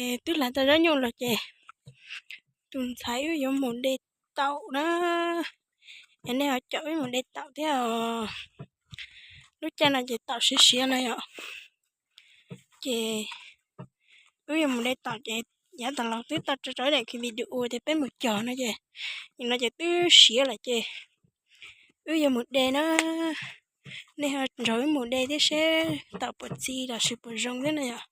Twb hlais tau zaub nyuj los ces tus ntxhais wb yuav mus de taum na. Es nej ho caum wb mus de taum thiab os. Lub caij no ces taum siav siav no yom. Ces wb yuav mus de taum ces yav tas los twb tau tso tso ib daim video tias peb mus cog no ces, nim no ces twb siav lawm ces wb yuav mus de na. Nej ho nrog wb mus de thiab seb taum puas txi los sis puas zoo thiab na yom.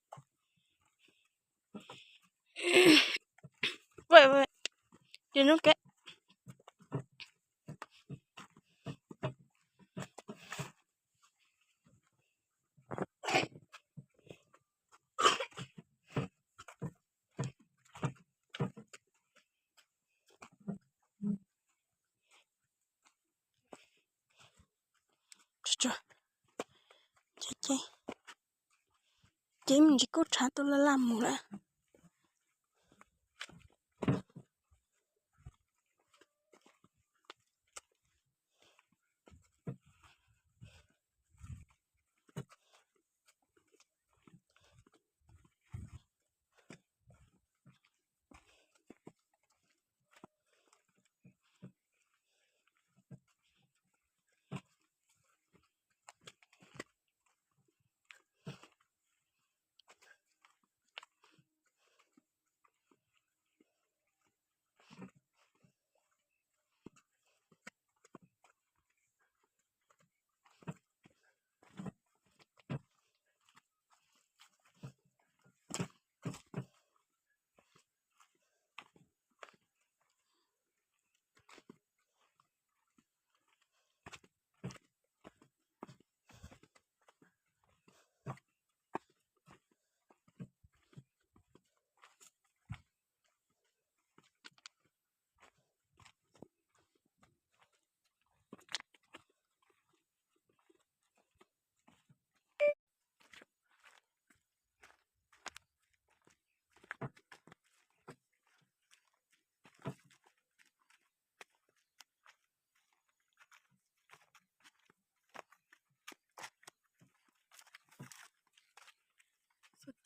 Ces me ntsis kub tshav tuaj laj laj mus lawm.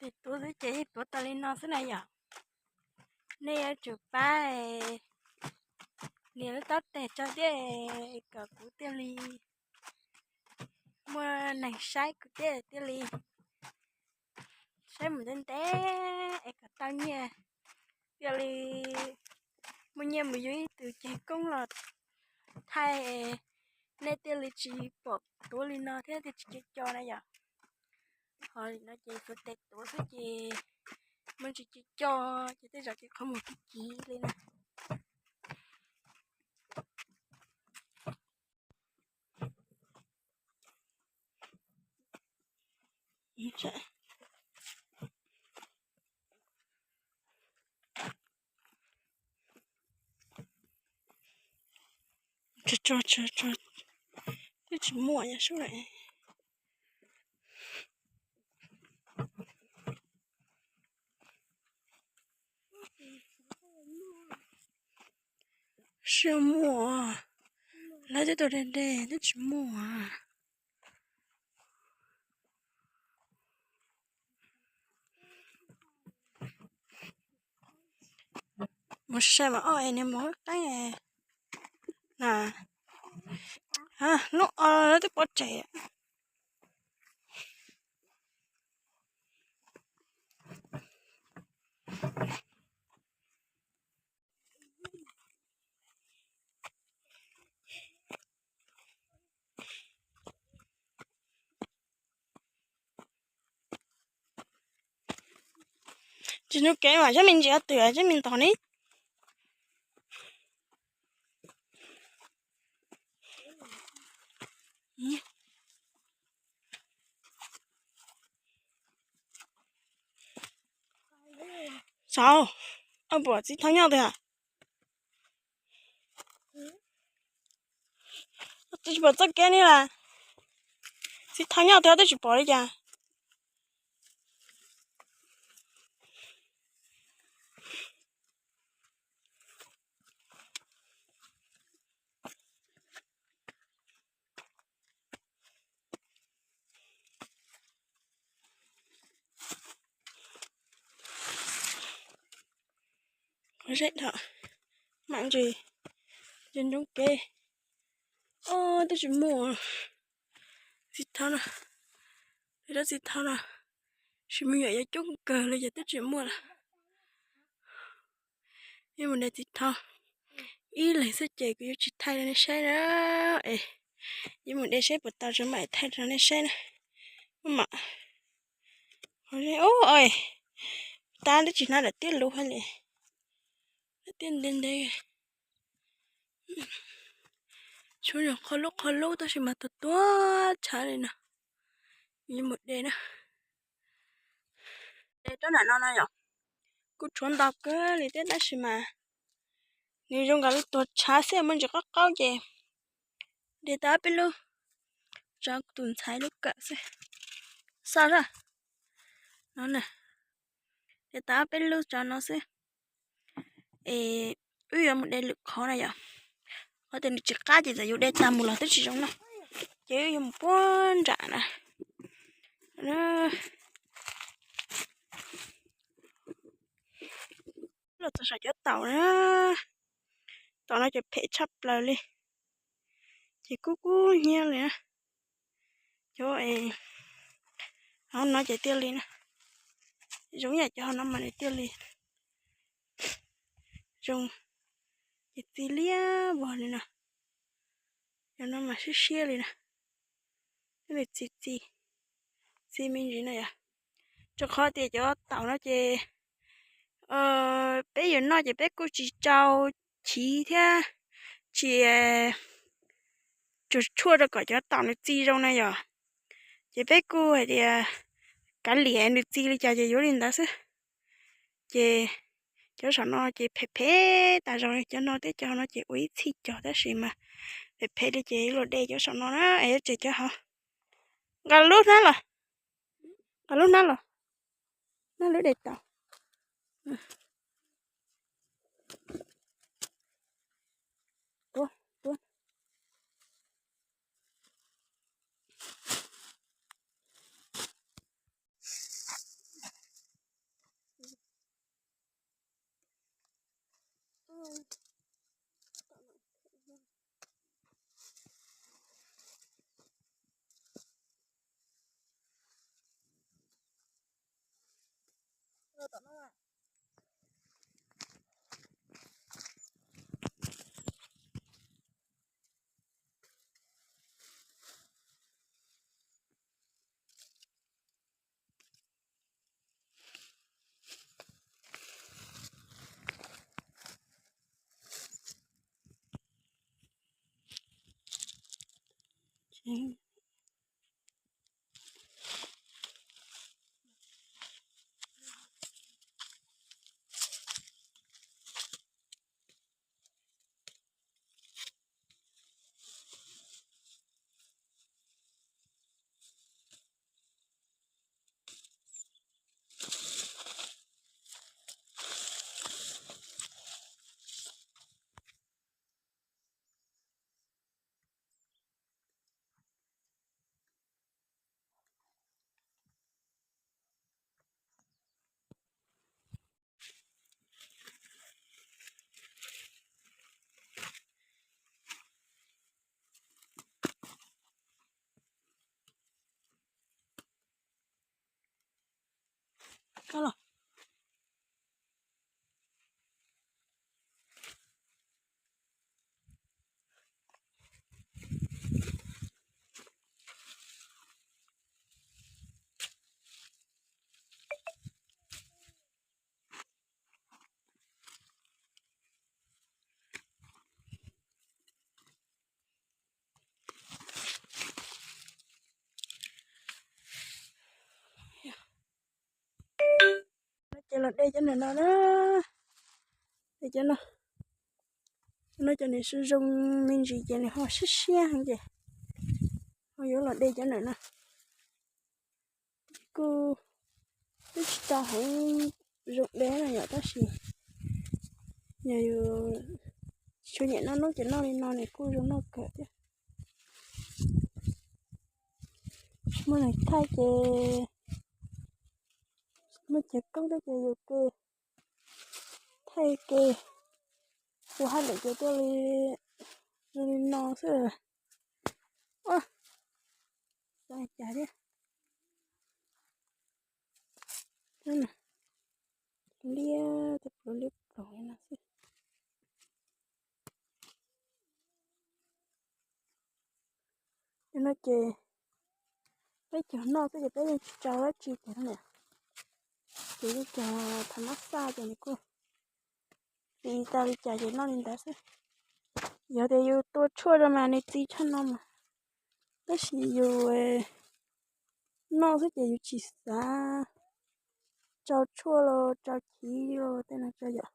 Tes tuav xwb ces yeej tuav tau li no xwb na yom. Nej yuav tsum pab nias lub taub teg tso thiab kom kuv thiaj li muaj neeg saib kuv thiab thiaj li saib mus ntev ntev es kom tau nyiaj, thiaj li muaj nyiaj mus yuav ib tug ceg koob los thaij, nej thiaj li tsis pom tuav li no thiab thiaj tsis co co na yom. Ho li no ces kuv tes tuav xwb ces muaj ntsis co co ces tej zaum ces qhov muag kiv kiv li na. Tso tso tso, twb tsis muaj yog sub lawm. Sib muaj, lawv twb tuaj de de twb tsis muaj. Mus saib mas ob es niag mus qeeb na. Lub o lawv twb pov tseg. Tsis nug kev mas sab me ntsis twm sab me ntog ne. Saud, pom txiv thaj nyob tiag. Twb tsis pom txoj kev ni las. Txiv thaj nyob tiag twb tsis pom li cas. Qhov zeb dhau, mam ntsis, ntsis ntsoov kev. Ob, twb tsis muaj txiv thaub no, rab txiv thaub no, sis me nyuam yuav coob kawg li ces twb tsis muaj lawm. Yuav mus de txiv thaub ib leeg xwb ces kuv yuav tsis thaij rau nej saib na. Es yuav mus de saib puas tau tso mam thaij rau nej saib na. Ub mam, ub, tab twb tsis hnov daim tiab luv hais li, daim tiab ntev ntev. Tshuav qhov lub qhov lub tab sis mas tuag tuag tshav li no. Yuav mus de na. De rab nram no no yom, kuj tshuav ntau kawg li thiab tab sis mas nws zoo nkaus li tuag tshav xwb, muaj ntsis qaub qaub ces de tau peb lub tso tus ntxhais lub kawm xwb. Xaj na, no na, de tau peb lub tso no xwb. Es wb yuav mus de lwm qhov na yom, qhov tias nws tsis qab ces txawm yus de tag mus los twb tsis zoo no, ces wb yuav mus puag nram na. Los txog saum cov taum na, taum no ces phem tshaj plaws li, ces kub kub hnyiab li na. Cov hauv no ces tiaj li na, zoo yam cov hauv no mas nws tiaj li, zoo, ces txi liab vog li no. Cov no mas siab siab li na, nws txi txi, txi me ntsis no yom. Rau qhov tias cov taum no ces peb yuav noj ces peb kuj tsis tsau chiv thiab tsis tsuag tshuaj rau kom cov taum nws txi zoo na yom. Ces peb kuj hais tias kav liam nws txi li cas ces yuav li ntawd xwb. Ces cov saum no ces phem phem tas zog li, cov no thiab cov no ces ua ib txhij cog tab sis mas phem phem li ces los de cov saum no na es yuav tsum cov hauv. Nqa lub hnab los, nqa lub hnab los, hnab lub de taum. Ces los de cov ntawm no na. De cov no, cov no cov nws zoo me ntsis ces nws ho siab siab heev ces ho yuav los de cov ntawm no. Kuj twb tsis tau heev zoo de no yom, tab sis yog yus tshuav nyiam noj hnub ces noj li no nws kuj zoo noj kawg thiab. Muaj neeg thaij ces muaj cov koob thiab ces yus ke. thaij ke, ua hauj lwm ces tuaj li, li no xwb. Ua, xav cas thiab. Liab, liab plaus li no xwb. No ces peb cog noj xwb ces peb yeej tsis tso dab tsi kiag na. Ces yeej cog thaum mab xaj ces nws kuj txi tau li cas ces noj li ntawd xwb. Yog tias yus tua tshuaj rau mas nws txi tshaj no mas, tab sis yus noj xwb ces yus tsis xav tso tshuaj los tso chiv los tej no tso yom.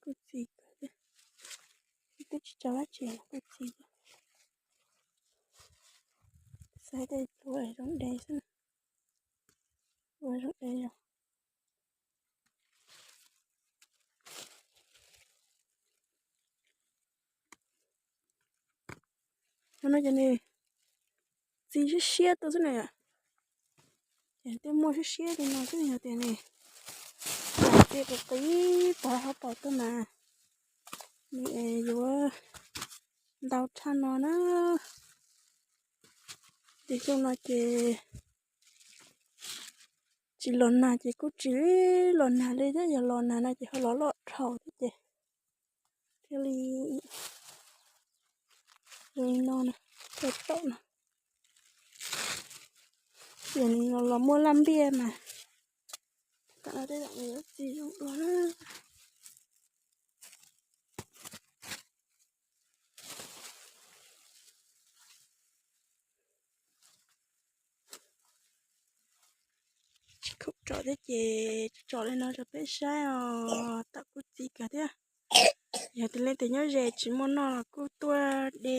Kuj txi kawg thiab, twb tsis tso dab tsi los kuj txi. Xav tias ua zoo de xwb, ua zoo de zoo. No ces nws txi siab siab tuaj xwb na. Ces twb muaj siab siab li no xwb, yog tias nws txi qis qis pov hauv paus tuaj mas nws yuav ntau tshaj no na. Ces xyoo no ces tsis los nag ces kuj tsis los nag li thiab, yog los nag no ces ho los loj dhau thiab ces thiaj li zoo li no na, tau taum no. Ces los muaj laj npiaj mas tam no tej zaum yuav txi zoo dua na. Tsis khoom tsom thiab ces tsom li no rau peb saib os, tam kuj txi kawg thiab. Yog tias leej twg nyob ze tsis muaj noj los kuj tuaj de